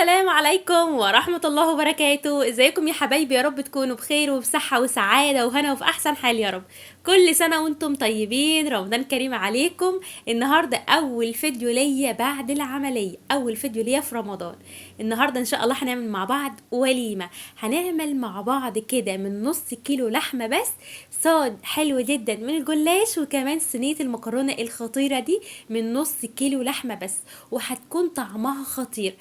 السلام عليكم ورحمة الله وبركاته. ازيكم يا حبايبي؟ يا رب تكونوا بخير وبصحة وسعادة وهنا وفي احسن حال يا رب. كل سنة وانتم طيبين، رمضان كريم عليكم. النهاردة اول فيديو ليا بعد العملية، اول فيديو ليا في رمضان. النهاردة ان شاء الله هنعمل مع بعض وليمة، هنعمل مع بعض كده من نص كيلو لحمة بس، صاد حلو جدا من الجلاش، وكمان صينية المكرونة الخطيرة دي من نص كيلو لحمة بس، وهتكون طعمها خطير.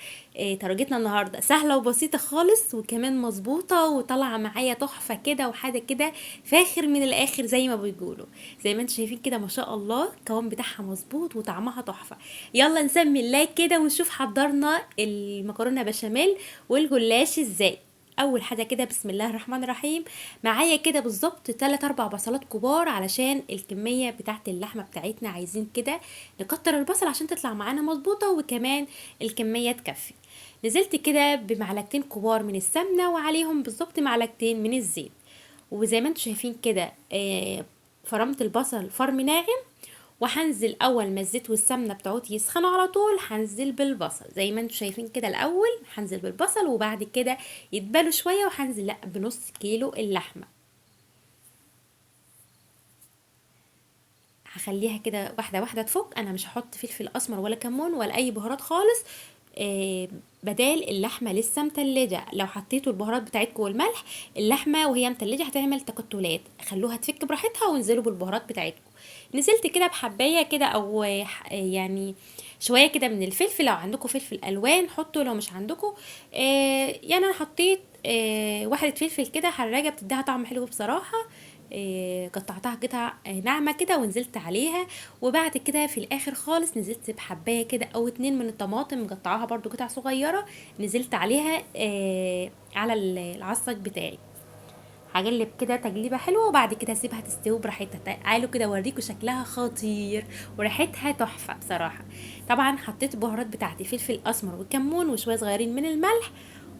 طريقتنا النهارده سهلة وبسيطة خالص، وكمان مظبوطة وطالعه معايا تحفة كده، وحاجه كده فاخر من الاخر زي ما بيقولوا. زي ما انتم شايفين كده ما شاء الله القوام بتاعها مظبوط وطعمها تحفة. يلا نسمي الله كده ونشوف حضرنا المكرونه بشاميل والجلاش ازاي. اول حاجة كده بسم الله الرحمن الرحيم، معايا كده بالظبط 3-4 بصلات كبار علشان الكمية بتاعت اللحمة بتاعتنا، عايزين كده نكتر البصل عشان تطلع معانا مظبوطة وكمان الكمية تكفي. نزلت كده بمعلقتين كبار من السمنة وعليهم بالظبط معلقتين من الزيت، وزي ما انتم شايفين كده فرمت البصل فرم ناعم. وهنزل اول ما الزيت والسمنه بتاعتي يسخنوا على طول هنزل بالبصل زي ما انتم شايفين كده. الاول هنزل بالبصل وبعد كده يتبلوا شوية، وهنزل بنص كيلو اللحمة. هخليها كده واحدة واحدة تفك، انا مش هحط فلفل اسمر ولا كمون ولا اي بهارات خالص، بدال اللحمة لسه متلجه. لو حطيتوا البهارات بتاعتكم والملح، اللحمة وهي متلجه هتعمل تكتلات، خلوها تفك براحتها وانزلوا بالبهارات بتاعتكم. نزلت كده بحبايه كده او شوية كده من الفلفل، لو عندكم فلفل الوان حطوا، لو مش عندكم، انا حطيت، واحدة فلفل كده حراجه بتديها طعم حلو بصراحة. قطعتها قطع، ناعمة كده ونزلت عليها. وبعد كده في الاخر خالص نزلت بحبايه كده او 2 من الطماطم مقطعاها برضو قطع صغيرة، نزلت عليها، على العصاج بتاعي. هقلب كده تقليبه حلوة وبعد كده اسيبها تستوي براحتها. تعالوا كده اوريكم شكلها خطير وريحتها تحفة بصراحة. طبعا حطيت البهارات بتاعتي فلفل اسمر وكمون وشوية صغيرين من الملح،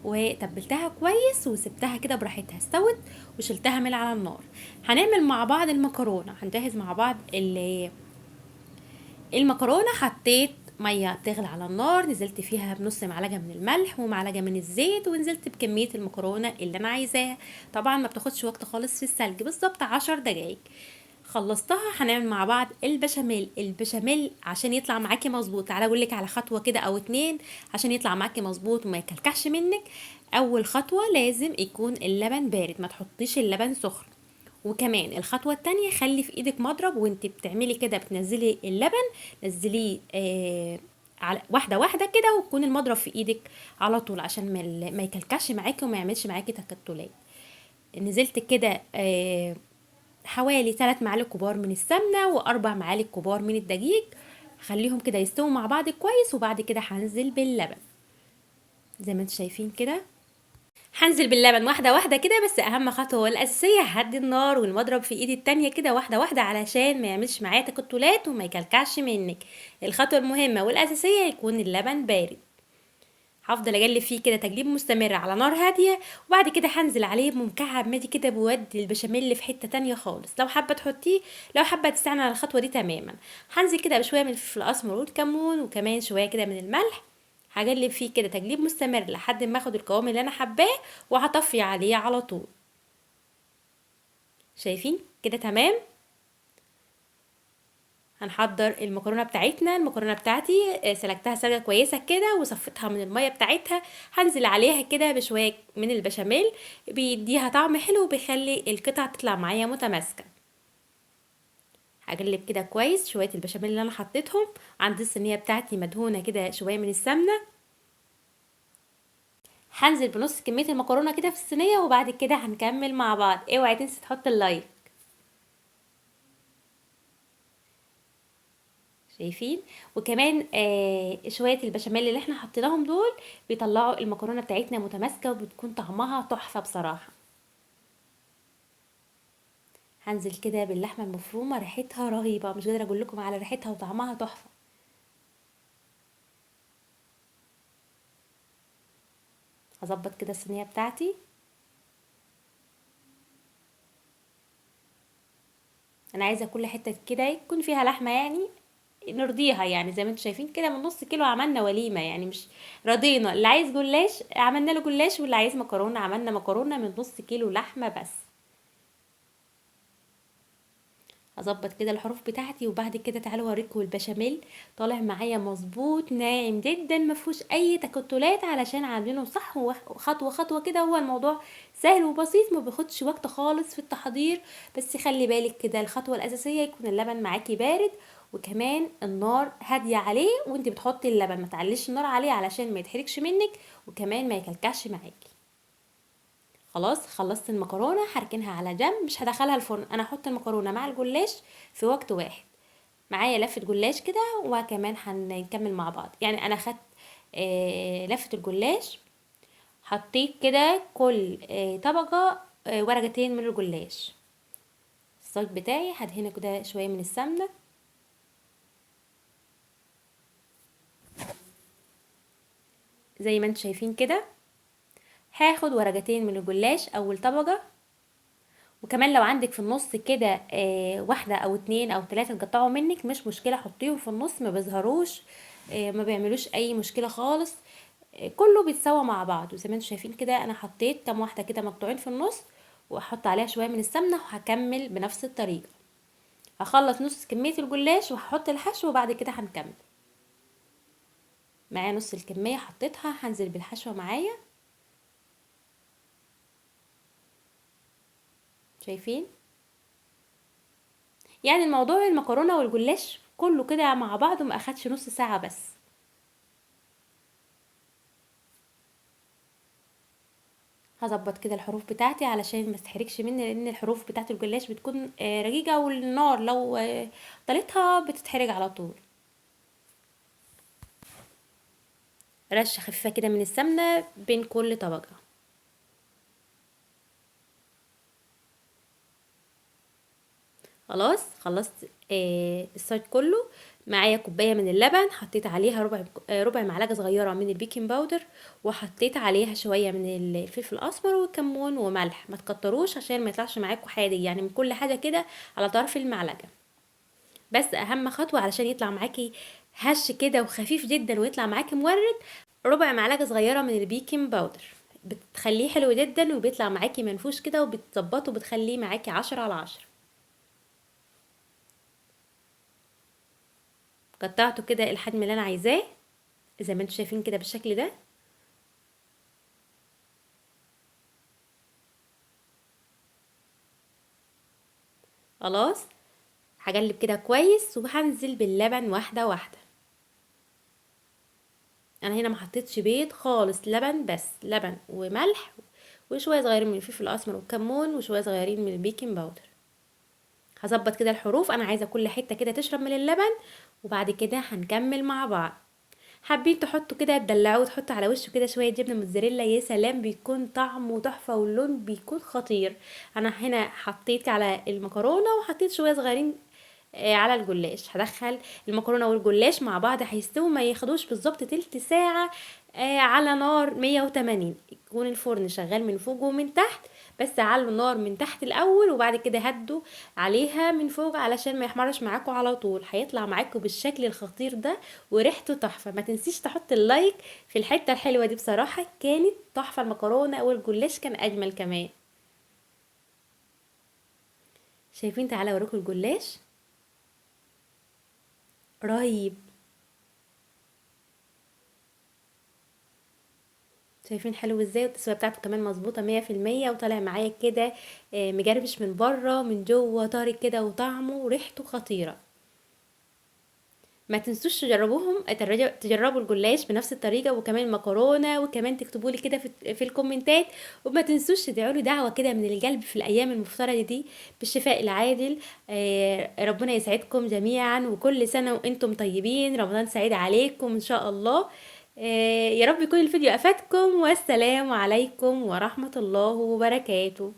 وتبلتها كويس وسبتها كده براحتها، استوت وشلتها من على النار. هنعمل مع بعض المكرونه، هنجهز مع بعض المكرونه. حطيت مية بتغلي على النار، نزلت فيها بنص معلقه من الملح ومعلقة من الزيت، ونزلت بكمية المكرونه اللي انا عايزاها. طبعا ما بتاخدش وقت خالص في السلق، بالظبط 10 دقايق خلصتها. هنعمل مع بعض البشاميل. البشاميل عشان يطلع معاكي مظبوط، تعالى اقول لك على خطوة كده او 2 عشان يطلع معاكي مظبوط وما يكلكعش منك. اول خطوة لازم يكون اللبن بارد، ما تحطيش اللبن سخن. وكمان الخطوة التانية، خلي في ايدك مضرب وانت بتعملي كده، بتنزلي اللبن نزليه، على واحدة واحدة كده، ويكون المضرب في ايدك على طول عشان ما يكلكعش معاكي وما يعملش معاكي تكتلات. نزلت كده، حوالي 3 معالق كبار من السمنة وأربع معالق كبار من الدقيق، خليهم كده يستووا مع بعض كويس. وبعد كده هنزل باللبن زي ما انتم شايفين كده، هنزل باللبن واحدة واحدة كده. بس أهم خطوة والأساسية هدي النار والمضرب في إيدي التانية كده واحدة واحدة علشان ما يعملش معايا تكتلات وما يكلكعش منك. الخطوة المهمة والأساسية يكون اللبن بارد. هفضل اجلب فيه كده تجليب مستمر على نار هادية، وبعد كده هنزل عليه بمكعب ماجي كده بودي البشاميل في حتة تانية خالص. لو حابة تحطيه، لو حابة تستغني عن الخطوة دي تماما. هنزل كده بشوية من الفلفل الأسمر والكمون وكمان شوية كده من الملح. هجلب فيه كده تجليب مستمر لحد ما اخد القوام اللي انا حباه، وهطفي عليه على طول. شايفين كده؟ تمام. هنحضر المكرونه بتاعتنا. المكرونه بتاعتي، سلكتها سلكه كويسة كده وصفيتها من المية بتاعتها. هنزل عليها كده بشوية من البشاميل، بيديها طعم حلو وبيخلي القطع تطلع معايا متماسكة. هقلب كده كويس شوية البشاميل اللي انا حطيتهم. عندي الصينية بتاعتي مدهونه كده شوية من السمنة. هنزل بنص كمية المكرونه كده في الصينية، وبعد كده هنكمل مع بعض. اوعي تنسي تحط اللايك. شايفين؟ وكمان، شوية البشاميل اللي احنا حطيناهم دول بيطلعوا المكرونه بتاعتنا متماسكة وبتكون طعمها تحفة بصراحة. هنزل كده باللحمه المفرومه، ريحتها رهيبة، مش قادرة اقول لكم على ريحتها وطعمها تحفة. هظبط كده الصينية بتاعتي. انا عايزه كل حتة كده يكون فيها لحمه. نرضيها. يعني زي ما انتم شايفين كده من نص كيلو عملنا وليمة، يعني مش رضينا. اللي عايز جلاش عملنا له جلاش، واللي عايز مكرونه عملنا مكرونه من نص كيلو لحمه بس. هظبط كده الحروف بتاعتي، وبعد كده تعالوا اوريكم البشاميل طالع معايا مظبوط ناعم جدا، ما فيهوش اي تكتلات، علشان عاملينه صح وخطوه خطوة كده. هو الموضوع سهل وبسيط، ما بياخدش وقت خالص في التحضير، بس خلي بالك كده الخطوة الاساسية يكون اللبن معاكي بارد، وكمان النار هادية عليه وانت بتحطي اللبن، ما تعليش النار عليه علشان ما يتحرقش منك، وكمان ما يكلكعش معاكي. خلاص خلصت المكرونه، هركنها على جنب، مش هدخلها الفرن. انا هحط المكرونه مع الجلاش في وقت واحد. معايا لفه جلاش كده، وكمان هنكمل مع بعض. يعني انا خدت لفه الجلاش، حطيت كده كل طبقه ورقتين من الجلاش. الصاج بتاعي هدهنه كده شوية من السمنة، زي ما انتم شايفين كده. هاخد ورقتين من الجلاش اول طبقه، وكمان لو عندك في النص كده واحدة او 2 او 3 اتقطعوا منك مش مشكلة، حطيهم في النص، ما بيظهروش، ما بيعملوش اي مشكلة خالص، كله بيتسوى مع بعض. وزي ما انتم شايفين كده انا حطيت كام واحدة كده مقطوعين في النص، واحط عليها شوية من السمنة، وهكمل بنفس الطريقة. هخلص نص كمية الجلاش وهحط الحشو، وبعد كده هنكمل. معايا نص الكمية حطيتها، هنزل بالحشوه معايا. شايفين يعني الموضوع المكرونه والجلاش كله كده مع بعض، وما اخدش نص ساعة بس. هظبط كده الحروف بتاعتي علشان ما تتحرقش مني، لان الحروف بتاعت الجلاش بتكون رقيقه، والنار لو طلتها بتتحرق على طول. رشه خفيفة كده من السمنة بين كل طبقه. خلاص خلصت الصاج كله. معايا كوباية من اللبن، حطيت عليها ربع معلقه صغيرة من البيكنج باودر، وحطيت عليها شوية من الفلفل الاسمر والكمون وملح. ما تكتروش عشان ما يطلعش معاكم حادق، يعني من كل حاجة كده على طرف المعلقة بس. اهم خطوة علشان يطلع معاكي هش كده وخفيف جدا ويطلع معاكي مورد، ربع معلقه صغيرة من البيكنج باودر، بتخليه حلو جدا وبيطلع معاكي منفوش كده، وبتظبطه وبتخليه معاكي 10 على 10. قطعته كده الحجم اللي انا عايزاه زي ما انتم شايفين كده بالشكل ده. خلاص هقلب كده كويس، وهنزل باللبن واحدة واحدة. انا هنا ما حطيتش بيض خالص، لبن بس، لبن وملح وشوية صغيرين من الفلفل الاسمر والكمون وشوية صغيرين من البيكنج باودر. هظبط كده الحروف، انا عايزه كل حتة كده تشرب من اللبن، وبعد كده هنكمل مع بعض. حابين تحطوا كده تدلعوه وتحطوا على وشه كده شوية جبنه موتزاريلا، يا سلام بيكون طعمه تحفة واللون بيكون خطير. انا هنا حطيت على المكرونه وحطيت شوية صغيرين على الجلاش. هدخل المكرونه والجلاش مع بعض، هيستووا ما ياخدوش بالظبط تلت ساعة على نار 180. يكون الفرن شغال من فوق ومن تحت، بس علوا النار من تحت الاول وبعد كده هدوا عليها من فوق علشان ما يحمرش معاكم على طول. هيطلع معاكم بالشكل الخطير ده وريحته تحفة. ما تنسيش تحط اللايك في الحتة الحلوة دي، بصراحة كانت تحفة المكرونه والجلاش كان اجمل كمان. شايفين؟ تعالوا اوريكم الجلاش رهيب. شايفين حلو ازاي؟ والتسويه بتاعته كمان مظبوطة 100%، وطالع معايا كده مجرمش من بره، من جوه طري كده، وطعمه وريحته خطيرة. ما تنسوش تجربوا الجلاش بنفس الطريقة، وكمان المكرونه، وكمان تكتبوا لي كده في الكومنتات. وما تنسوش تدعوا لي دعوه كده من القلب في الايام المفترجه دي بالشفاء العادل. ربنا يسعدكم جميعا، وكل سنة وانتم طيبين، رمضان سعيد عليكم ان شاء الله. يا رب يكون الفيديو افادكم، والسلام عليكم ورحمة الله وبركاته.